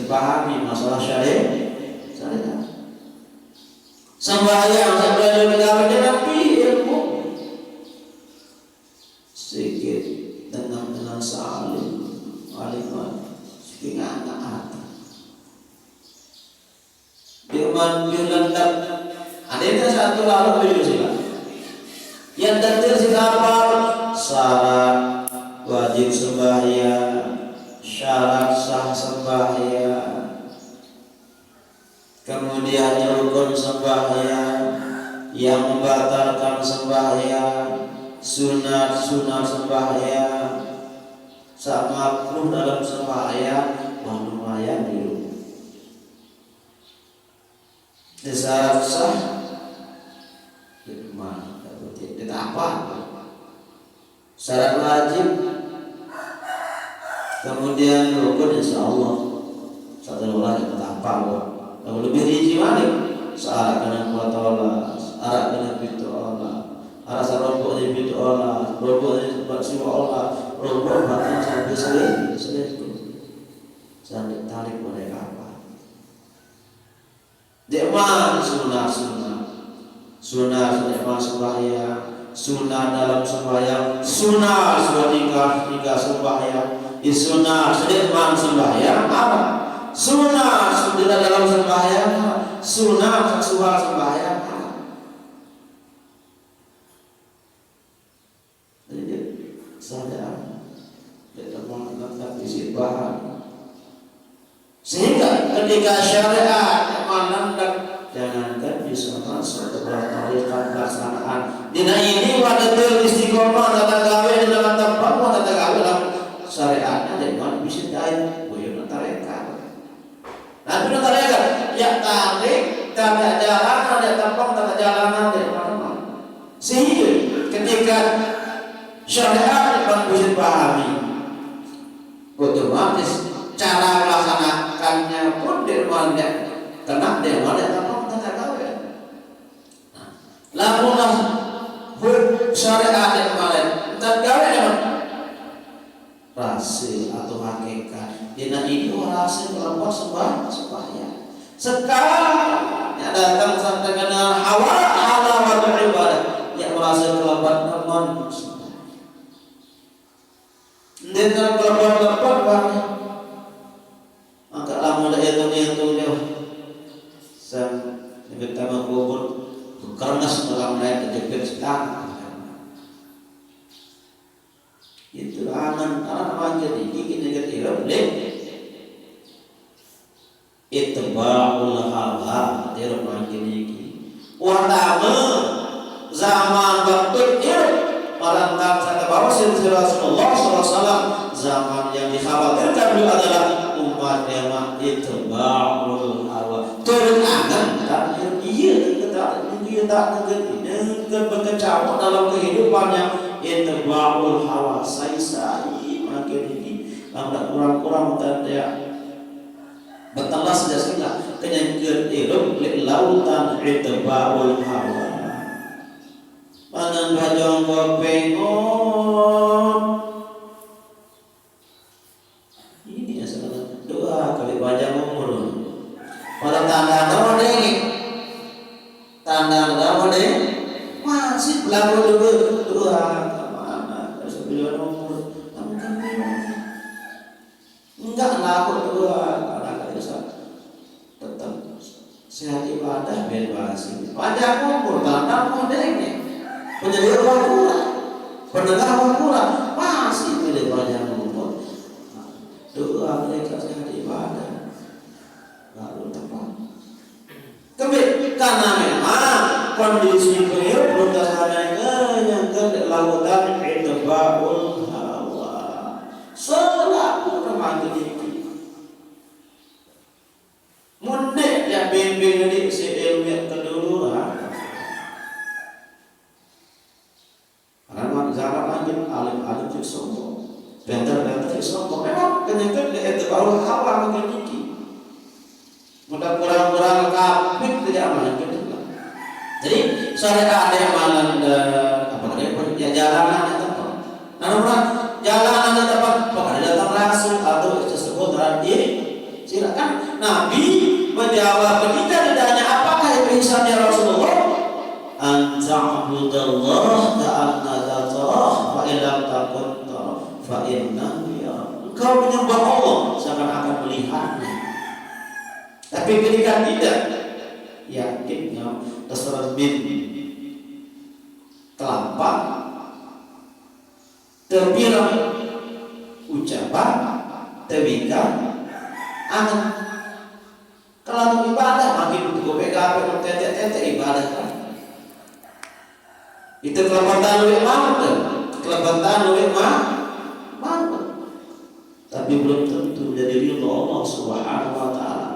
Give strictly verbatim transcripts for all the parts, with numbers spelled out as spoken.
Pahami masalah syariat. Syariat. Sembahyang, sembahyang, tapi ilmu sikit, tengah-tengah salim, aliman, sikit nganga ati. Dia man, dia lengkap. Ada yang satu lalu beliau sila. Yang detail sila apa? Syarat wajib sembahyang, syarat sah sembahyang, kemudian rukun sembahyang, yang membatalkan sembahyang, sunat-sunat sembahyang, sama makruh dalam sembahyang, wah lumayan dulu. Syarat sah, ya, mah, tak apa. Syarat wajib, kemudian rukun, insya Allah. Satu orang yang tak apa, Pak. Kalau lebih rinci mana? Syarat kena kuat Allah, syarat kena pintu Allah, syarat sarobok di pintu Allah, robok di tempat siwa Allah, robok bahkan sampai sering, sering itu. Sampai tarik mereka apa? Dia mana sunat-sunat? Sunat sunat mana sembahyang, sunat dalam sembahyang, sunat sudah nikah, nikah sembahyang, di sunat sedek man sembahyang, apa? Sunat sudah dalam sembahyang, apa? Sunat seksual sembahyang, apa? Jadi, sadar, kita mau tetap isi bahan. Sehingga ketika syariat menandak, jangankan bisa masuk ke dalam tarikat pelaksanaan. Dina ini wadah istiqomah tata gawe, dina tempat wadah tata gawe dalam syariatnya, jadi mana bisa dai buyur tarekat. Nah, itu tarekat, ya tarik, tata jalanan, ya tepang tata jalanan, ya mana-mana. Sehingga ketika syariat yang bisa dipahami, otomatis cara melaksanakannya pun di mana kena di mana tepang tata gawe. Nah, lamun lah hukum syariat yang mana tata gawe, ya, rasa atau hakikat. Dina ini merasa kelompok sembah sembahyang. Sekarang yang datang sampai dengan hawa halawatul ibadah, yang merasa kelompok teman sembahyang. Dia dalam kelompok-kelompok bang. Maka lamun ada itu dia tuh jauh. Sang nyebut nama kubur, kerenges dalam naik kejepit setang. Itu angan, angan makin tinggi, kita ketirap, deh. Itba'ul hawa, tirap makin tinggi. Watama zaman waktu itu, parangkat saya bawa silsilah Rasulullah sallallahu alaihi wasallam, zaman yang dikhawatirkan beliau adalah umatnya mah itba'ul hawa. Turun angan, dan iya, kita, iya, tak, dengan berkecamuk dalam kehidupannya, itba'ul hawa, sai-sai, makin ini, tambah kurang-kurang, dan ya, betelas jasina, kenyangkeun irup, lek lautan, itba'ul hawa. Pangan bajong gopengon. Ini ya, saudara. Doa kali panjang umur. Pada tanda nama deh. Tanda nama deh. Masih berlaku dulu. Doa kemana? Terus beliau umur. Kamu kan memang enggak laku doa. Karena kali tetap sehat ibadah, biar basi. Panjang umur, tanda mau deh. Penyediaan waktu lah. Pendengar waktu lah. Masih pilih panjang umur. Doa mereka sehat ibadah. Lalu tepat. Kembali, karena memang kondisi beliau belum tersadar, yang ke lautan itba'ul hawa. Selaku remaja ini. Mundek ya bimbing di si ilmu yang keduluan. Karena zaman lagi alim-alim cek sombong, pintar-pintar cek sombong. Memang penyakit di itu baru hawa mungkin tinggi. Mudah kurang-kurang kapit tidak aman gitu. Jadi syariat yang mana, eh, apa namanya, ya, jalanan yang tepat. Nah, orang jalanan yang tepat, apa ada datang rasul atau disebut tadi Silakan. Nabi menjawab, ketika ditanya, "Apakah itu ihsan, ya Rasulullah?" "An ta'budallaha ka'annaka tarah, fa in lam takun tarah, fa innahu yarak." Engkau menyembah Allah seakan-akan melihatnya. Tapi ketika tidak, yakin kamu tersermin kelapa, teu pireng ucapan, teu bingkang angen. Kalau ibadah, makin butuh P K P, tete-tete ibadah kan. Itu kelebetan luwih mantep, kelebetan luwih ma-, mantep. Tapi belum tentu jadi ridho Allah Subhanahu wa Ta'ala.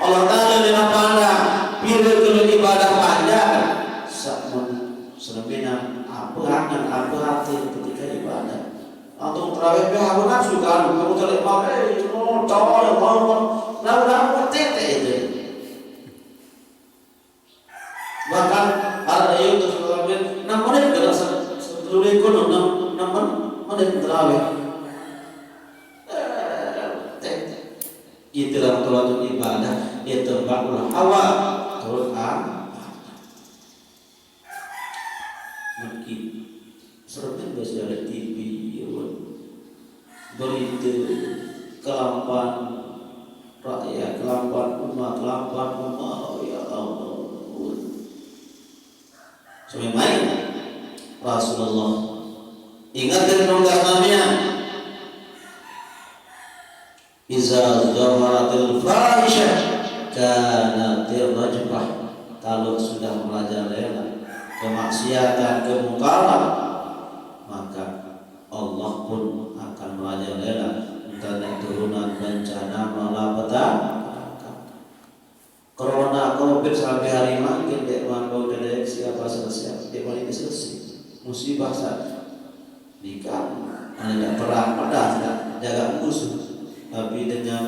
Allah Ta'ala dengan pandang, bila kalau ibadah panjang, sakmun selebihnya apa angen, apa hati ketika ibadah. Atau terawih pe hawa nafsu kan, kamu cari imam, eh, oh, cowok yang mau, mau, mau, mau, tete itu. Bahkan ada yang terus enam menit, kena se-, sepuluh ekor, enam, enam men-, menit terawih. Eh, tete. Itulah tolak ibadah, itu bakul hawa, turut am-, Mungkin sering kan biasa ada T V, ya kan? Berita kelampan rakyat, kelampan umat, kelampan umat, ya Allah. Sampai main Rasulullah. Ingat kan tugas namanya. "Iza zaharatil fahisyah kanatir rajfah." Kalau sudah merajalela kemaksiatan, kemungkaran, maka Allah pun akan merajalela. Entah ada turunan bencana malapetaka. Corona, covid sampai hari mangkin, dek man bau dedek siapa selesai, dek man ini selesai. Musibah sa-, ini kan, mana tidak perang, pedang, tidak jaga musuh. Tapi dengan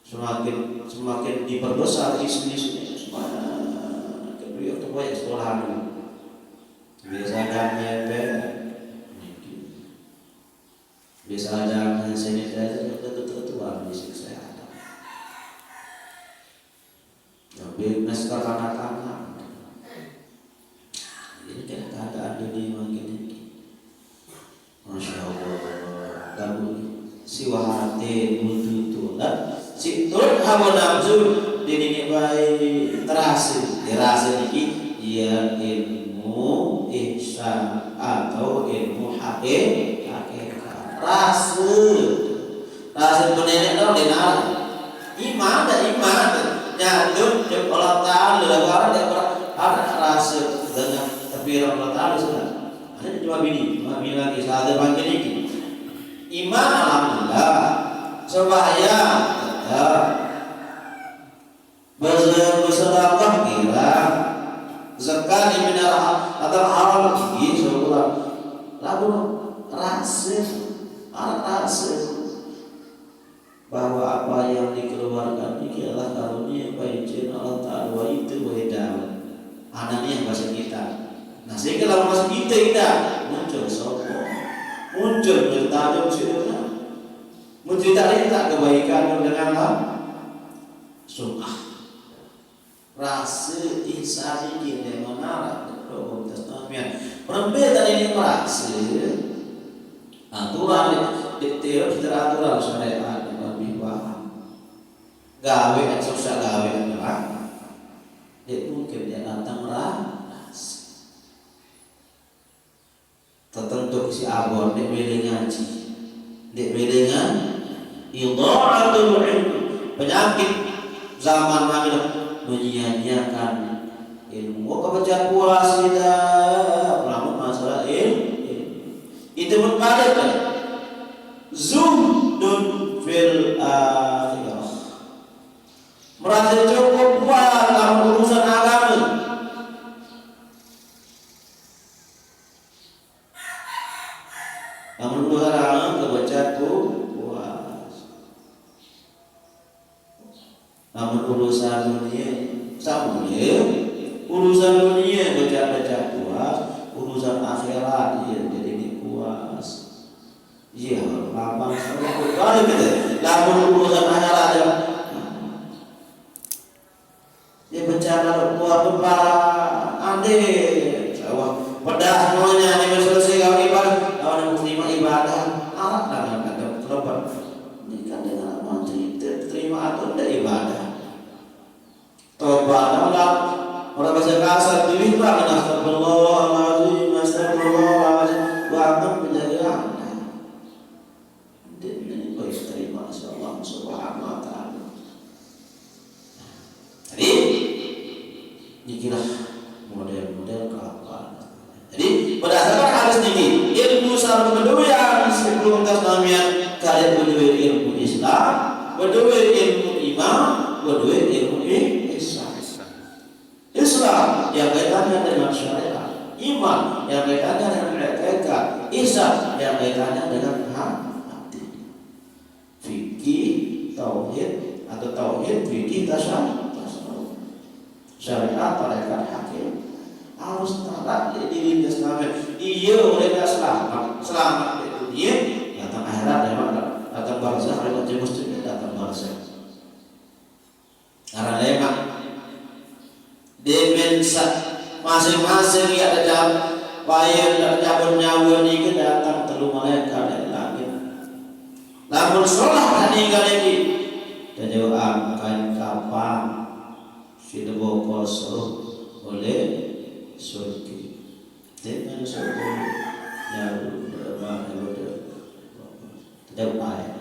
semakin, semakin diperbesar isu-isunya, semakin kedua itu banyak sekolahan. Biasa kan, ya, ben. Bisa ada sanitizer, betul-betul tuan di kesehatan. Tapi masker anak-anak. Ini kan keadaan dunia makin ini. Masya Allah. Lalu siwa hati butuh tuh. Dan si turut hawa nafsu, di ini baik terasa, dirasa niki, ya ilmu ihsan atau ilmu hakikat. Hakikat. Rasa. Rasa penenek tau dengar. Iman dah iman. Nyatut, cek Allah Ta'ala, lagu orang dia ber-, ada rasa dengan tapi Allah Ta'ala sudah. Ada cuma bini, cuma bini lagi, saat dia panggil ini. Iman alhamdulillah. Sembahyang tetap. Berse-, bersedekah kira. Zakat ini atau halal gigi sebulan. Lalu rasa, ada rasa bahwa apa yang dikeluarkan ini adalah karunia baik Allah Ta'ala, wa itu wa hidayah. Anaknya bahasa kita. Nah, sehingga kalau masih kita, kita muncul sopo, muncul bertajam sirna, mencerita-cerita kebaikan dengan sum'ah. Rasa ihsan iki ndek menara, ndek program tasnamian. Perembe tadi ini merasa aturan di, di, di, secara aturan syariat yang lebih paham. Gawe yang susah gawe yang terang. Dia mungkin dia datang rasa. Tertentu si abon, dek mele ngaji. Dek mele ngaji. Idha'atul ilm. Penyakit zaman kami lah menyia-nyiakan ilmu. Oh, kebaca puas kita. Lamun masalah ilmu. Itu pun balik kan. Zuhdun fil akhirah. Merasa cukup puas dalam urusan agama. Lamun urusan agama kebaca puas. Lamun urusan dunia, samuanya urusan dunia baca-baca puas, urusan akhirat iya jadi ini puas. Iya, lapang semua. Kalau kita lamun urusan akhirat ibadah. Tobat, orang bahasa kasar, dibilang, "Astagfirullahaladzim, astagfirullahaladzim." Bangun menjaga anak. Dia ini kau terima oleh Allah Subhanahu wa Ta'ala. Jadi, dikira model-model kelakuan. Jadi, berdasarkan hadis ini, ilmu sareng bedoyan sebelum tas namian kalian bedoyan ilmu Islam, bedoyan ilmu iman, bedoyan ilmu ihsan. Islam yang kaitannya dengan syariat, iman yang kaitannya dengan etika, ihsan yang kaitannya dengan ha-, hati. Fikih, tauhid, atau tauhid, fikih, tasawuf. Syariat, tarekat, hakikat. Harus taat di diri testament. Iya, oleh selamat. Selamat di dunia, datang akhirat, datang, datang barzakh, lewat jemus juga datang barzakh. Karena lemak. Demen sa-, masing-masing ya ada jam, lain ada cabut nyawa ni ke datang telu malaikat dari langit. Lamun salah meninggal ini, terjawab kain kapan, si bokol seluruh oleh surga. Demen surga nyawa, nyawa, nyawa, nyawa. Tidak baik.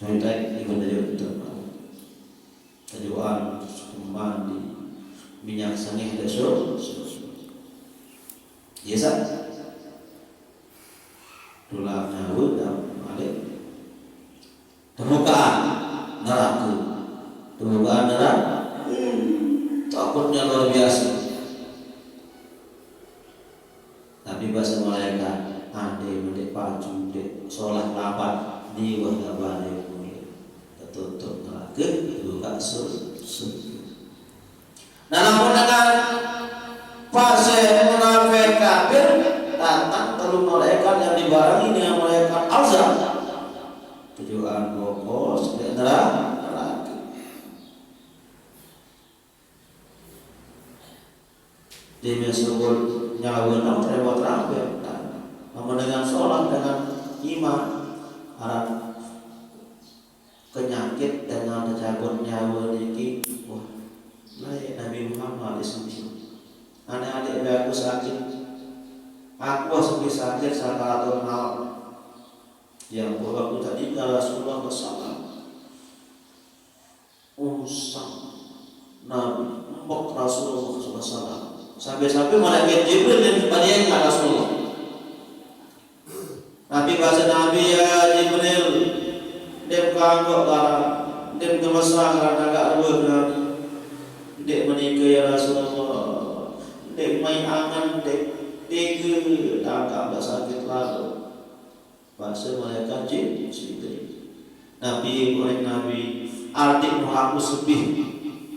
Minta ibu dari itu. Tajuan mandi minyak sengeh ada sur. Iya, sa? Tulang nyawa dan balik. Terbukaan neraka. Terbukaan neraka. Hmm, takutnya luar biasa. Tapi bahasa malaikat, ande mendek pacu, dek solah lambat, di wah labane mulai. Tertutup neraka, buka sur-, surga. Nah, namun dengan fase munafik kafir, datang telu malaikat yang dibarengi dengan malaikat azab. Tujuan bokos, di neraka, neraka. Dia menyebut nyawa nang terlewat terakhir. Namun dengan sholat, dengan iman, arah penyakit dengan tercabut nyawa niki, wah, lain Nabi Muhammad di sini. Anak-adik aku sakit, aku sudah sakit sakaratul maut. Yang waktu tadi Rasulullah bersama. Usang Nabi, embek Rasulullah sallallahu alaihi wasallam. Sampai-sampai malaikat Jibril yang bertanya ke Rasulullah. Nabi bahasa Nabi, "Ya Jibril, dem kanggok barang, dem kemesang karena agak ruwet Nabi. Dek menikah ya Rasulullah, dek mai angan, dek tiga tangkap sakit lalu." Bahasa malaikat Jib-, Jibril. Nabi, oleh Nabi, adik mu aku sebih,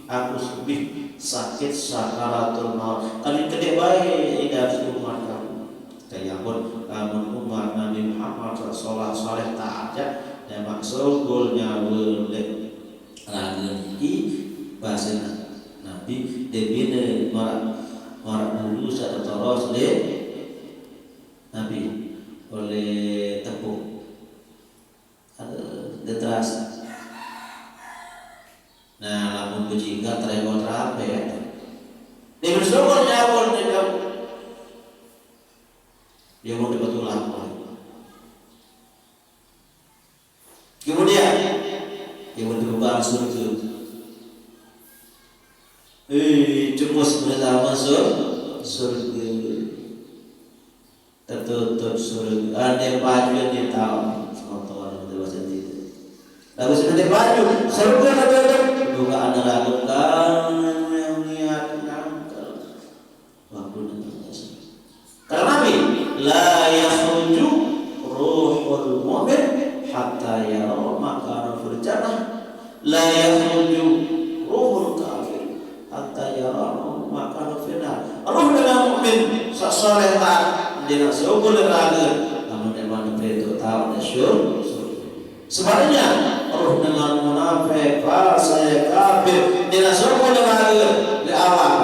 aku sebih sakit sakaratul maut. Kali kedek baik idah umat kamu. Kaya pun, namun umat Nabi Muhammad sallallahu alaihi wasallam taat ya, dan maksud gol nyawa lek raga niki, bahasa Nabi, debine marak, marak dulu sada toros lek Nabi oleh tepung. Ada deteras. Nah, lamun bejingga terengol terape ya. Dia bersyukur nyawon dia. Dia mau dapat tulang. Kemudian, dia mau dibuka surga. Eh, cemus pertama sur-, surga. Tertutup surga. Ada yang baju yang dia tahu. Semotor itu bahasa itu. Lalu sudah dia baju, surga tertutup. Buka ada lagu kan yang niat nangkel. Waktu datang. Karena Nabi, "La yakhruju ruhul mu'min hatta yara makanahu fil jannah." La yakhruju ruhul kafir hatta yara makanahu fil nar. Ruh dengan mukmin, sa-, saleh taat, dia nak seukur raga, namun dia mana perintah tahu dia syur-, syur-. Sebaliknya, roh dengan munafik, fasik, kafir, dia nak sokong dia lagi di awal.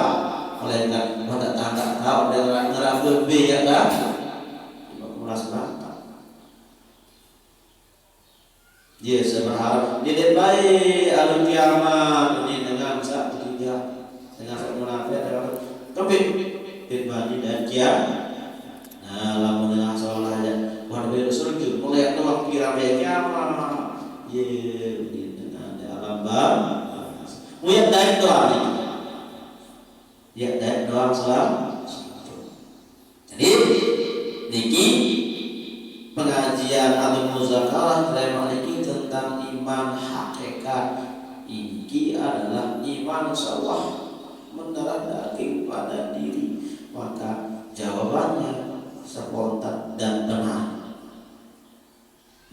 Malaikat mata tanda tahu dia ngeraba be ya kan? Merasa bantah. Dia seberharap dia lihat baik alun kiamat ini dengan satu tiga, dengan satu munafik, dengan kebit, lihat baik dan kiamat. Nah, lamun dengan sholat aja, wah, dia surga, mulai doang kira dia kiamat. Ye, ini dengan di alam bar. Muyat dari doang itu. Ya, dari doang salam. Jadi, niki pengajian atau muzakarah tema niki tentang iman hakikat. Iki adalah iman sawah mendarah daging pada diri. Maka jawabannya spontan dan benar.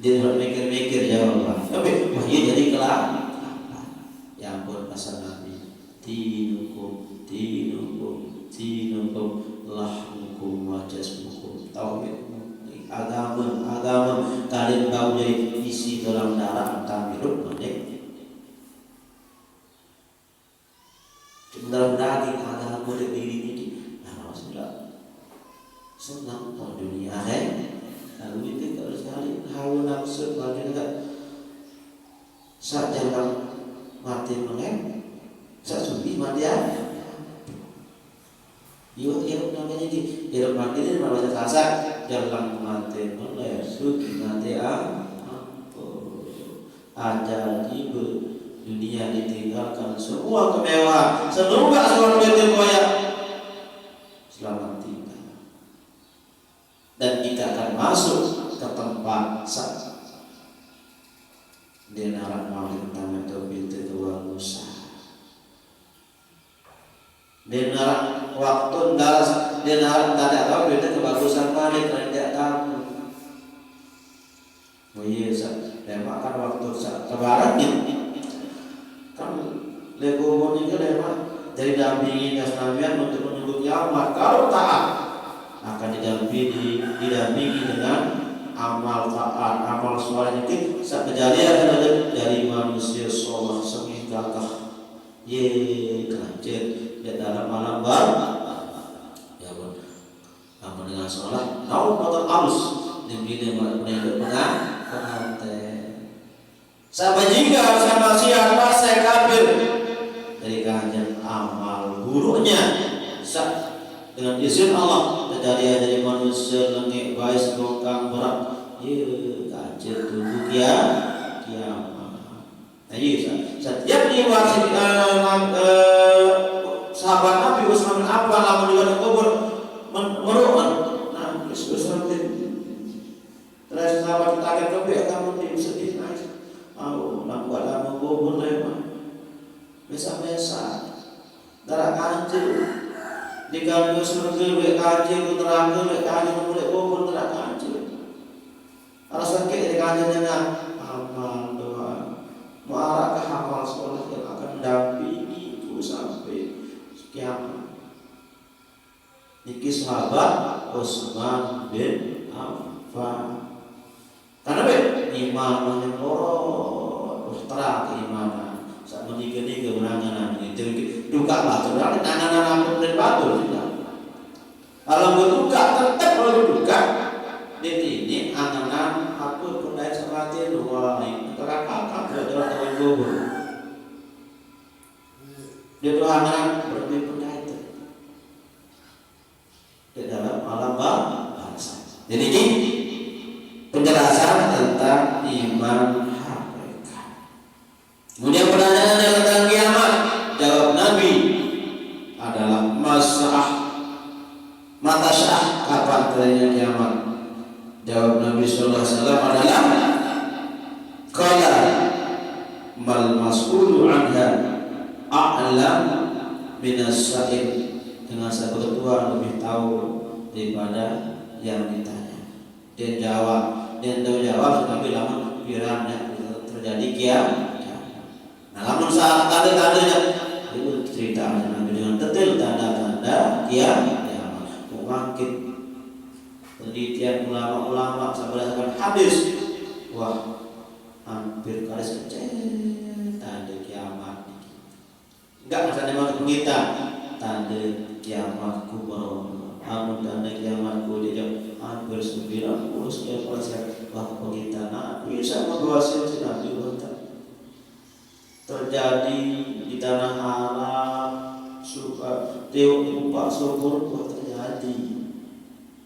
Dia mikir-mikir jawaban. Tapi wah, iya jadi kelak. Ya ampun, pasal Nabi. Dinukum, dinukum, dinukum, lahmukum wa jasmukum. Tauhid. Agama, agama kalian tahu jadi isi dalam darah, entah hidup mending dalam daging, agama kulit diri ini. Nah, maksudnya senang kalau dunia, eh. Lalu itu kalau sekali hawa nafsu bagian enggak saja orang mati meleng, sasubi mati ya. Yuk, yuk, namanya ini. Hidup mati ini malah bahasa kasar. Jalan mati meleng, sugi mati ah. Ampun. Ajal tiba, dunia ditinggalkan, semua kemewahan, semoga suara itu koyak. Selamat tinggal. Dan kita akan masuk ke tempat sa-, di neraka malik tamat itu keluar Musa. Di neraka waktu daras di neraka tidak tahu itu kebagusan malik kerja kamu. Oh iya, sa-, lemak kan waktu sa-, kebaran gitu. Kan lego moni ke lemak jadi dampingi kasnamian untuk menunggu kiamat. Kalau taat akan didampingi, didampingi dengan amal taat, amal soleh itu sa-, kejadian dari, dari manusia soleh sengih gagah. Ye, kancil di dalam alam bar. Ya pun. Kamu dengan sholat, naumatul arus. Demi dia mulai menengok pengan-, pengantin. Sama jika sama siapa saya kafir dari kanjeng amal buruknya. Sa-, dengan izin Allah terjadi jadi manusia lengek baik bongkang berat. Ye, kancil tunggu kia-, kiamat. Nah, iya, sa-, setiap liwat si-, eh, lang-, eh, sahabat Nabi Utsman bin Affan lamun liwat kubur men-, meruan. Nah, Utsman bin, terus sahabat tetangga kembali kamu tim sedih nangis. Mau nampak dalam kubur leman. Mesa-mesa. Darah kancil. Di kamu surga, duit kancil, ku neraka, duit kancil, mulai kubur, darah kancil. Alasan kita dikasih dengan amal doa. Muarakah amal soleh yang akan mendampingiku sampai kiamat. Niki sahabat Utsman bin Affan. Karena be, iman yang lorot, terang keimanan. Saat menikah-nikah, menangan, itu, itu, duka batur, ada tangan anak dan batur juga. Kalau berduka, tetap kalau berduka, di sini anganan aku pun naik sama hati lu, wah, ini kakak-kakak, gara-gara tahu kubur. Dia tuh anganan berarti pun naik tuh. Di dalam alam ba-, bangsa. Jadi ini penjelasan tentang iman hakikat. Kemudian pertanyaan tentang kiamat. Jawab Nabi adalah masah, mata syah, kapan terjadinya kiamat? Jawab Nabi sallallahu alaihi wasallam adalah, qala, mal mas'ulu anha a'lam minas sa'il. Dengan sebetul lebih tahu daripada yang ditanya. Dia jawab, dia tahu jawab, tapi lamun pikirannya terjadi kiamat. Nah, lamun saat tanda-tandanya, itu cerita Nabi dengan detail tanda-tanda kiamat. Mungkin penelitian ulama-ulama berdasarkan hadis, wah, hampir kali kecil tanda kiamat. Enggak, rasanya masuk penelitian. Tanda kiamat kubro. Amun tanda kiamat kubro, hampir sembilan puluh sekian persen. Wah, pengintanan bisa membawa sih nanti, wah, tak terjadi di tanah Arab, suka teo upah syukur, wah, terjadi.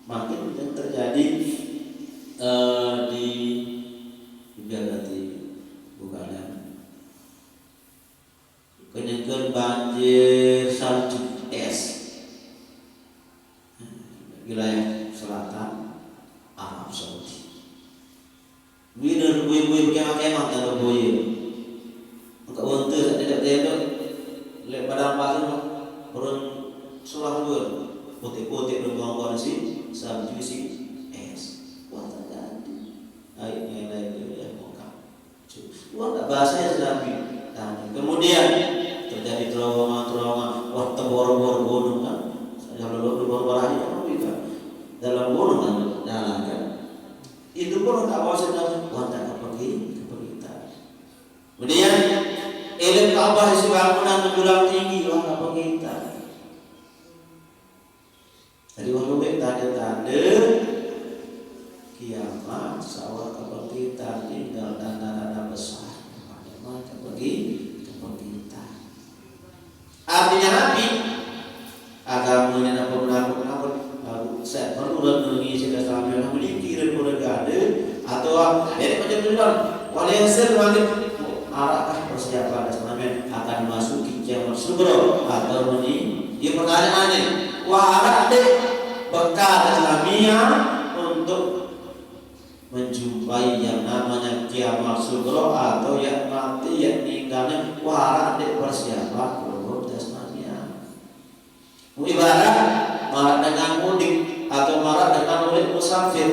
Makin yang terjadi eh, di biar nanti bukannya kenyeken banjir salju es wilayah selatan Arab Saudi. Wina bui-bui kemah-kemah tanda boya. Engka wonte sak tidak tendo lek padang pasir mah purun surah dua. Putih-putih dong kongkon si salju si es. Wah, terjadi. Ai nilai itu ya mokak. Wah, tak bahasa ya Nabi. Nah, kemudian terjadi trauma-trauma. Wah, tebor-bor gunung kan. Kalau lu tebor-bor aja kan kita dalam gunung kan, dalam kan. Itu pun tak bahasa Nabi. Wah, tak kepergi, kepergi kita. Kemudian eling Ka'bah isi bangunan menjulang tinggi, wah, kepergi kita. Jadi wah luwih tanda-tanda kiamat, sawah kebangkitan, tinggal tanda-tanda besar. Kiamat kebangki-, kebangkitan. Artinya nabi agamanya napa menakut-nakut. Lalu saya perlu renungi sida sami, nah, meniki dan bergade atau jadi macam bilang, wala yasir langit. Arakah persiapan dan sami akan masuki kiamat sugra atau meni? Ini pertanyaannya. Wah, arak dek bekal Islamiyah untuk menjumpai yang namanya kiamat sugra atau yang mati, yang meninggalnya. Wah, arak dek persiapan belum Islamiyah. Ibarat marak dengan mudik atau marak dengan oleh musafir.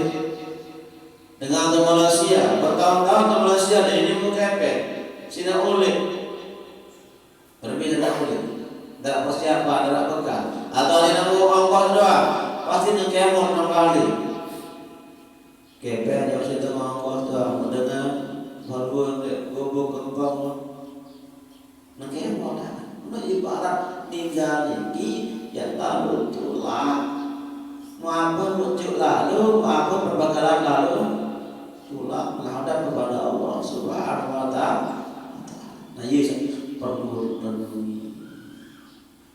Dengan ke Malaysia, bertahun-tahun ke Malaysia dan ini mau kepek. Sina oleh. Berbeda tak oleh. Tidak persiapan, tidak bekal. Atau ada yang mau ongkos doang. Pasti nak kemot enam kali. Kepek aja situ ongkos doang. Dengan baru gubuk kempang. Nah, kemot. Nah, ibarat ninggal niki ya lalu tulak. Maupun muncul lalu, maupun perbekalan lalu tulak menghadap kepada Allah Subhanahu wa Ta'ala. Nah, iya, perlu renungi.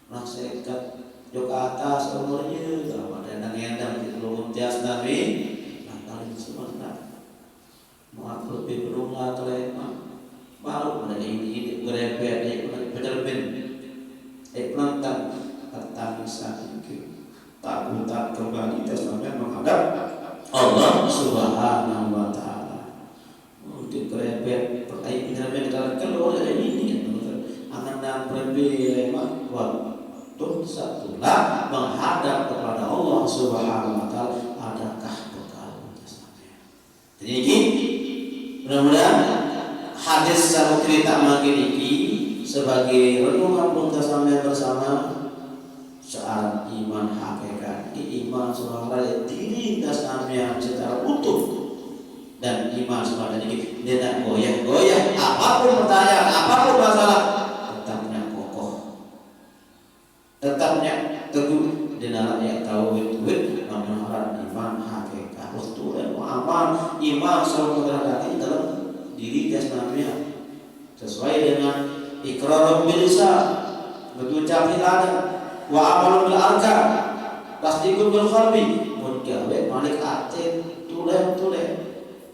Nah, seket jok atas umurnya, gak ada yang endang di belum tias tapi, nah, paling sebentar. Mau aku lebih berumah atau lain mah. Baru mereka ini, ini berempet, eh, penerbit, eh, penonton, pertamisan itu. Takutan kembali dan sampai menghadap Allah Subhanahu wa Ta'ala. Mungkin kerepet, perkait kerepet kalau keluar dari ini, ya, teman-teman. Angan dan perempet lewat waktu satulah menghadap kepada Allah Subhanahu wa Ta'ala. Adakah bekal kita sampai? Jadi ini mudah-mudahan hadis sama cerita makin ini sebagai renungan pun kita sampai bersama. Soal iman hakikat, ini iman seorang rakyat diri kita sampean secara utuh dan iman semacam ini tidak goyah-goyah. Apapun pertanyaan, apapun masalah, tetapnya kokoh, tetapnya teguh. Dia nak yang tahu wit-wit namun orang iman hakikat. Waktu dan amal iman selalu terhadap dalam diri kita sampean. Sesuai dengan iqrarun bil lisan, berucap di lisan, wa amalun bil arkan, tasdiqun bil qalbi, mun gawe malik ate tulen-tulen.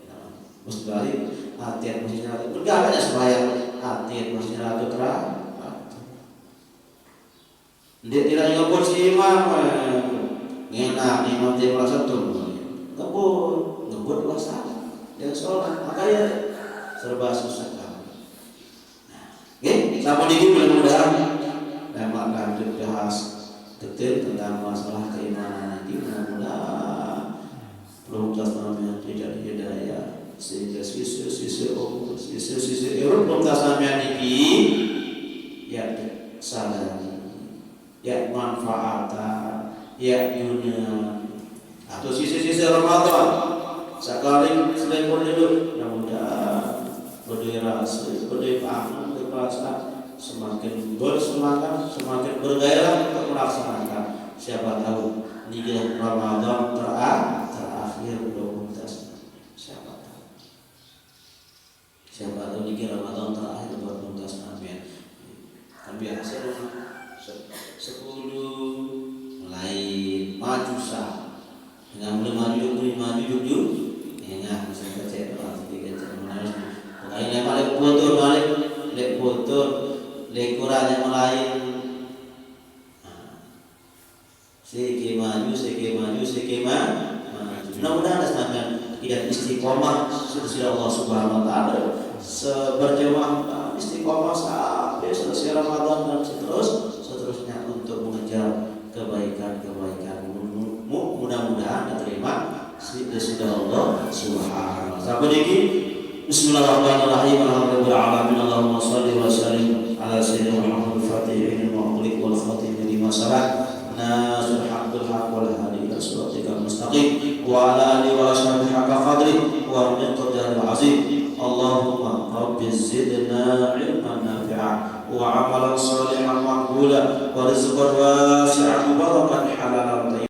Nah, mesti balik ate mesti nyatu. Mun gawe ya supaya ate mesti nyatu terang. Ndeq tiang ngebut si imam, eh, ngenak imam tiang merasa tuh. Ngebut, ngebut wassalam. Yang sholat, makanya serba susah kamu. Nah, nggih, sama ini mudah-mudahan memang lanjut bahas detail tentang masalah keimanan ini. Mudah-mudahan belum tas namanya tidak hidayah sehingga sisi-sisi umur, sisi-sisi urut belum tas namanya niki ya sadari. Ya manfaatan, ya dunia. Atau sisi-sisi Ramadan sekali selipur dulu. Mudah-mudahan berdua rasa, berdua paham, berdua perasaan, semakin bersemangat, semakin bergairah untuk melaksanakan. Siapa tahu niki Ramadan tera-, terakhir belum tas. Siapa Niki Ramadan terakhir buat tuntas sampean. Kan biasa dong, se-, sepuluh mulai maju sa. Dengan mulai maju juk, mulai maju juk juk. Enggak, bisa kecek, pasti kecek menangis. Pokoknya lek balik foto, balik, lek foto, lek kurang yang lain. Nah, seke maju, seke maju, seke ma-, maju. Mudah-mudahan sampean tidak istiqomah sesudah Allah Subhanahu wa Ta'ala. Seberjamaah istiqomah sampai selesai Ramadan dan seterus seterusnya untuk mengejar kebaikan-kebaikan. Mu-, mu-, mudah-mudahan diterima si-, sesudah Allah Subhanahu wa Ta'ala. Sampai niki. Bismillahirrahmanirrahim. Alhamdulillahirabbil alamin. Allahumma shalli wa sallim ala sayyidina Muhammad fatihil lima ughliq wal khatimi lima sabaq. Nasir haqqil haqq wal hadi ila siratikal mustaqim. Wa ala alihi wa ashabihi haqqa qadri wa miqdaril azim. Allahumma rabbi zidna ilman nafi'a wa amalan salihan maqbula wa rizqan wasi'an mubarakan halalan